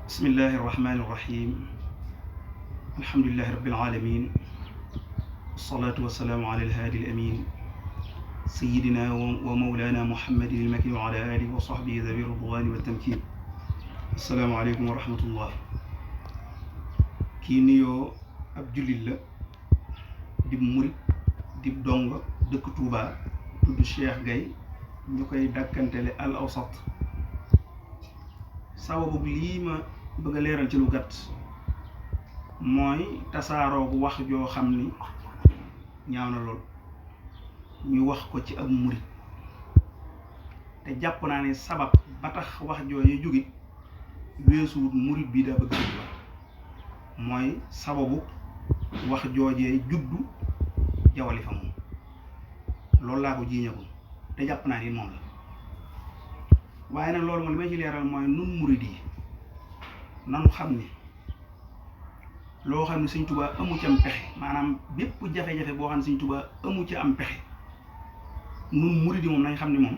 bismillahi irrahmani irrahim alhamdulilahi rabbil alamin wasalaatu wasalaamu ala alhaadi alamin sayidina wa mawlana muhammadin ilmakin wa ala alihi wa sahbihi dawi ridwani wa tamkin assalaamu aleykum wa rahmatullah. kii nuyoo ab jullit la dib murit dib donga dëkk Tuuba tudd Cheikh Gaye ñu koy dàkkantele al awsat. sababu lii ma bëgg a leeral ci lu gàtt mooy tasaaroo bu wax joo xam ni ñaaw na lool ñu wax ko ci ab murit te jàpp naa ne sabab ba tax wax jooye jógit weesuwut murit bii daa bëgg la mooy sababu wax joojee juddu jawali fa moom loolu laa ko jiiñagum te jàpp naa ni moom la. waaye nag loolu moom li may ci leeral mooy nun murid yi nanu xam ni loo xam ne Sëñ Tuubaa amu ci am pexe maanaam bépp jafe-jafe boo xam ne Sëñ Tuubaa amu ci am pexe nun murid yi moom nañ xam ne moom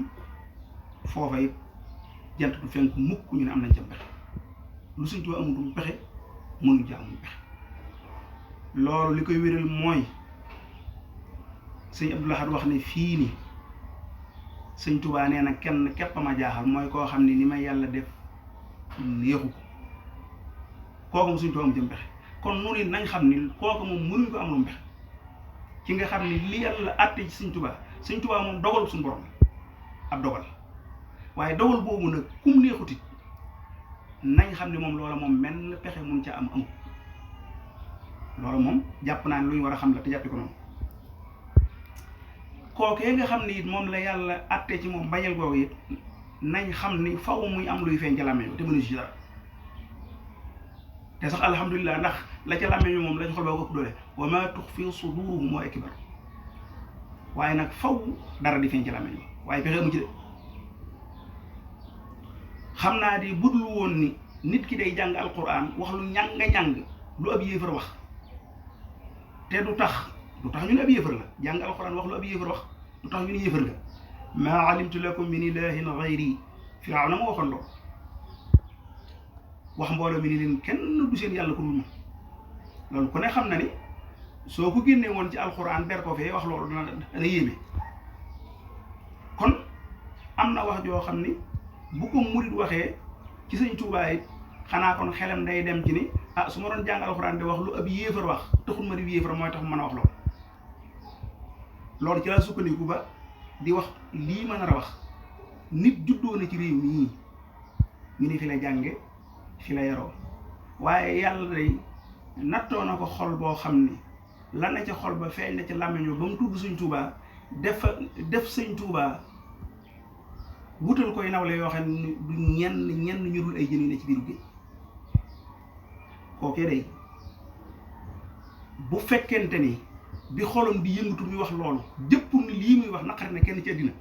foofa it jant du fenk mukk ñu ne am nañ ci am pexe lu Sëñ Tuubaa amutum pexe mënu ci amul pexe. loolu li koy wéral mooy Sëñ Abdul Ahad wax ne fii ni Sëñ Tuubaa nee na kenn képp ma jaaxal mooy koo xam ne ni ma yàlla def neexu ko kooku moom Sëñ Tuubaa am jëm pexe kon noonu it nañ xam ni kooku moom mënuñ ko am lu pexe ci nga xam ni li yàlla àtte ci Sëñ Tuubaa moom dogal suñu borom ab dogal waaye dogal boobu nag kum neexutit nañ xam ni moom loola moom menn pexe mun ca am amul loola moom jàpp naa ne lu ñu war a xam la te jàppi ko noonu. kookee nga xam ni it moom la yàlla àtte ci moom bañal googu it nañ xam ni faw muy am luy feeñ ca làmmeñ te mënu ci dara te sax alhamdulilah ndax la ca làmmeñ moom la ci xol ba ko ëpp doole wa ma tuxfi suduruhum moo akbar waaye nag faw dara di feeñ ca làmmeñ waaye pexe amu ci de. xam naa di budul woon ni nit ki day jàng alquran wax lu ñàng lu ab yéefar wax te du tax ñu ne ab yéefar la jàng alxuraan wax lu ab yéefar wax du tax ñu ne yéefar nga maa alimtu lakum min ilahin gayri firaaw na ma waxoon loolu wax mbooloo mi ni leen kenn du seen yàlla ku dul ma loolu ku ne xam na ni soo ko génnee woon ci alxuraan ber ko fee wax loolu dana yéeme. kon am na wax joo xam ni bu ko murit waxee ci Sëñ Tuubaa it xanaa kon xelam day dem ci ni ah su ma doon jàng alxuraan di wax lu ab yéefar wax taxul ma di yéefar mooy tax mën a wax loolu ci laa sukkandiku ba di wax lii ma nar a wax. nit juddoo na ci réew mii ñu ne fi la jànge fi la yaroo waaye yàlla day nattoo na ko xol boo xam ni lan na ca xol ba feeñ na ca làmmiñ ba mu tudd Sëñ Tuubaa def Sëñ Tuubaa wutal koy nawle yoo xam ne du ñenn ñu dul ay jën yu ne ci biiru géej kookee day bu fekkente ni bi xolam di yëngatu muy wax loolu jëpp ni lii muy wax naqari na kenn ci àddina